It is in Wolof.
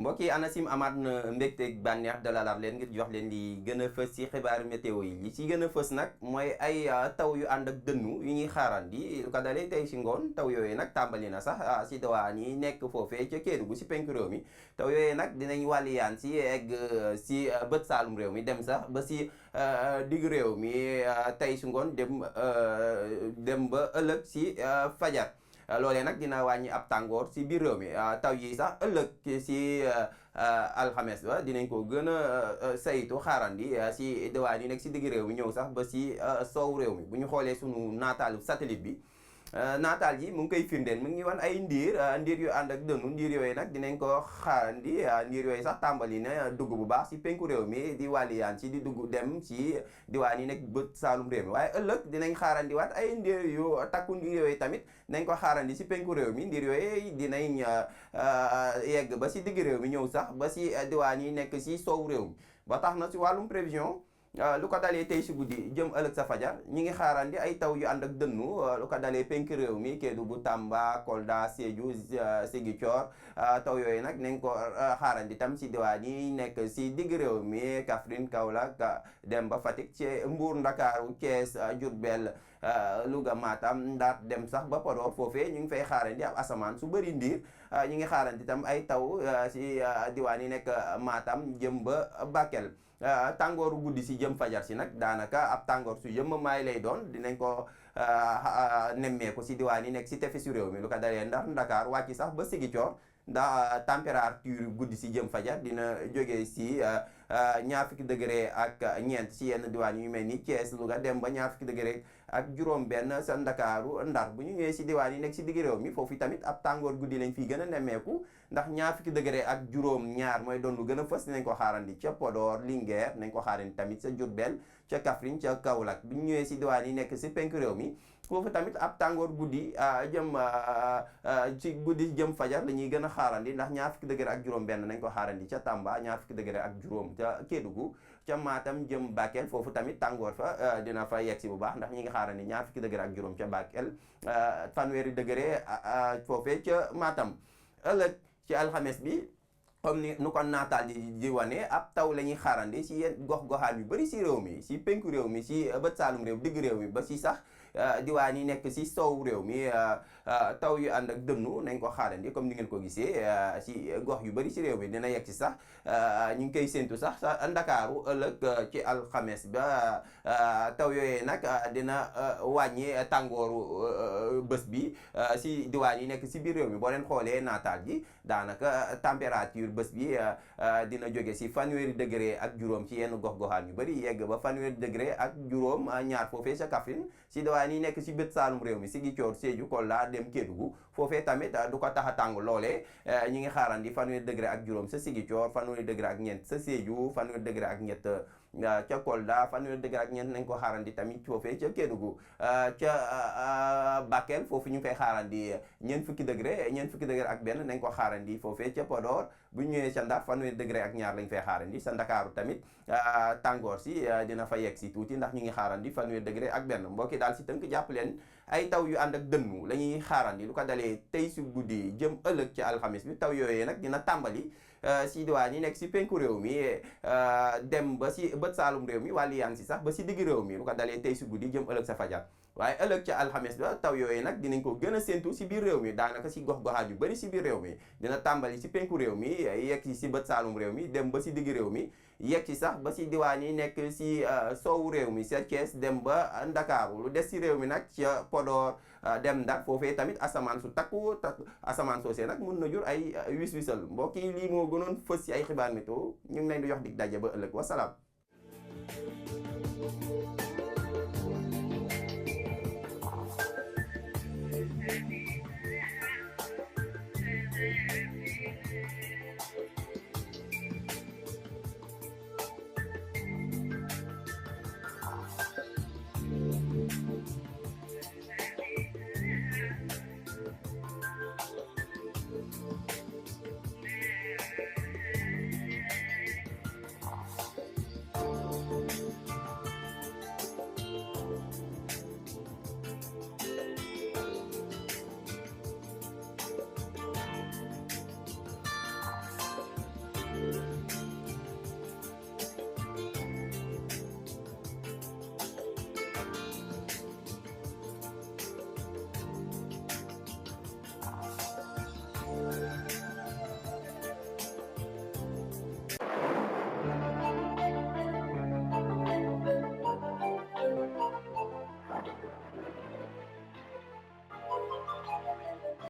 mbokk yi ANACIM amaat na mbégteeg bànneex dalalaat leen ngir jox leen li gën a fës ci xibaaru météo yi li ci gën a fës nag mooy ay taw yu ànd ak dënnu yu ñuy xaarandi lu ko dalee tey ci ngoon taw yooyu nag tàmbali na sax ci dawaan yi nekk foofee ca Kédougou ci penku réew mi taw yooyu nag dinañ wàlliyaan ci egg ci bët saalum réew mi dem sax ba ci digg réew mi tey ci ngoon dem ba ëllëg ci fajar. loolee nag dina wàññi ab tàngoor ci biir réew mi taw yi sax ëllëg ci alxames ba dinañ ko gën a saytu xaarandi ci diwaan yi nekk ci digg réew mi ñëw sax ba ci soow réew mi bu ñu xoolee sunu naataalu satellite bi naataal yi mu ngi koy firndeel mu ngi wan ay ndiir yu ànd ak dënnu ndiir yooyu nag dinañ ko xaarandi ndiir yooyu sax tàmbali na dugg bu baax ci penku réew mi di wàlliyaan ci di dugg dem ci diwaan yi nekk bët saalum réew mi waaye ëllëg dinañ xaarandi waat ay ndiir yu takku ndiir yooyu tamit nañ ko xaarandi ci penku réew mi ndiir yooyu dinañ yegg ba ci digg réew mi ñëw sax ba ci diwaan yi nekk ci soow réew mi ba tax na ci wàllum prévision lu ko dalee tey si guddi jëm ëllëg sa fajar ñi ngi xaarandi ay taw yu ànd ak dënnu lu ko dalee penk réew mi Kédougou Tamba Kolda Sédhiou Ziguinchor taw yooyu nag nañ ko xaarandi tam si diwaan yi nekk si digg réew mi Kaffrine Kaolack dem ba Fatick ci Mbour Ndakaaru Thiès Diourbel Louga Matam Ndar dem sax ba Podor foofee ñu ngi fay xaarandi ab asamaan su bëri ndiir ñi ngi xaarandi tam ay taw si diwaan yi nekk Matam jëm ba Bakel. Tàngooru guddi si jëm fajar si nag daanaka ab tàngoor su yëmmamaay lay doon dinañ ko nemmeeku si diwaan yi nekk si tefesu réew mi lu ko dalee Ndar Ndakaar wàcc sax ba Ziguinchor ndax température guddi si jëm fajar dina jógee si ñaar fukki degré ak ñeent si yenn diwaan yu mel ni Thiès Louga dem ba ñaar fukki degré ak juróom benn sa Ndakaaru Ndar bu ñu ñëwee si diwaan yi nekk si digg réew mi foofu tamit ab tàngoor guddi lañ fii gën a nemmeeku ndax ñaar fukki degré ak juróom ñaar mooy doon lu gën a fës dinañ ko xaarandi ca Podor Linguère nañ ko xaarandi tamit sa Diourbel ca Kaffrine ca Kaolack bu ñu ñëwee si diwaan yi nekk si penku réew mi foofu tamit ab tàngoor guddi jëm ci guddi jëm fajar la ñuy gën a xaarandi ndax ñaar fukki degré ak juróom benn nañ ko xaarandi ca Tamba ñaar fukki degré ak juróom ca Kédougou ca Matam jëm Bakel foofu tamit tàngoor fa dina fa yegsi bu baax ndax ñi ngi xaarandi ñaar fukki degré ak juróom ca Bakel fanweeri degré foofee ca Matam ëllëg ci alxames bi comme ni nu ko naataal di wane ab taw la ñuy xaarandi si yenn gox-goxaan yu bëri si réew mi si penku réew mi si bët saalum réew digg réew mi ba si sax diwaan yi nekk si sow réew mi taw yu ànd ak dënnu nañ ko xaarandi comme ni ngeen ko gisee si gox yu bëri si réew mi dina yegg si sax ñu ngi koy séntu sax sa Ndakaaru ëllëg ci alxames ba taw yooyee nag dina wàññi tàngooru bés bi si diwaan yi nekk si biir réew mi boo leen xoolee naataal ji daanaka température bés bi dina jóge si fanweeri degré ak juróom ci yenn gox-goxaan yu bëri yegg ba fanweeri degré ak juróom ñaar foofee sa Kaffrine si diwaan yi nekk si bët saalum réew mi Ziguinchor Sédhiou Kolda dem Kédougou foofee tamit du ko tax a tàng loolee ñi ngi xaarandi fanweeri degré ak juróom sa Ziguinchor fanweeri degré ak ñeent sa Sédhiou fanweeri degré ak ñett ca Kolda fanweeri degré ak ñeent nañ ko xaarandi tamit foofee ca Kédougou ca Bakel foofu ñu ngi fay xaarandi ñeent fukki degré ak benn nañ ko xaarandi foofee ca Podor bu ñu ñëwee ca Ndar fanweeri degré ak ñaar lañ fay xaarandi sa Ndakaaru tamit tàngoor si dina fa yegg si tuuti ndax ñu ngi xaarandi fanweeri degré ak benn mbokki daal si tënk jàpp leen ay taw yu ànd ak dënnu la ñuy xaarandi lu ko dalee tey si guddi jëm ëllëg ci alxamis bi taw yooyee nag dina tàmbali si diwaan yi nekk si penku réew mi dem ba si bët saalum réew mi wàlliyaan si sax ba si digg réew mi lu ko dalee tey si guddi jëm ëllëg sa fajar waaye ëllëg ca alxames ba taw yooyu nag dinañ ko gën a séntu si biir réew mi daanaka si gox-goxaat yu bëri si biir réew mi dina tàmbali si penku réew mi yegg si bët saalum réew mi dem ba si digg réew mi yegg si sax ba si diwaan yi nekk si soowu réew mi sa Thiès dem ba Ndakaaru lu des si réew mi nag ca Podor dem Ndar foofee tamit asamaan su takku asamaan soosee nag mun na jur ay wis-wisal mbokk yi lii moo gënoon fës si ay xibaar météo ñu ngi leen di jox dig daje ba ëllëg wasalaam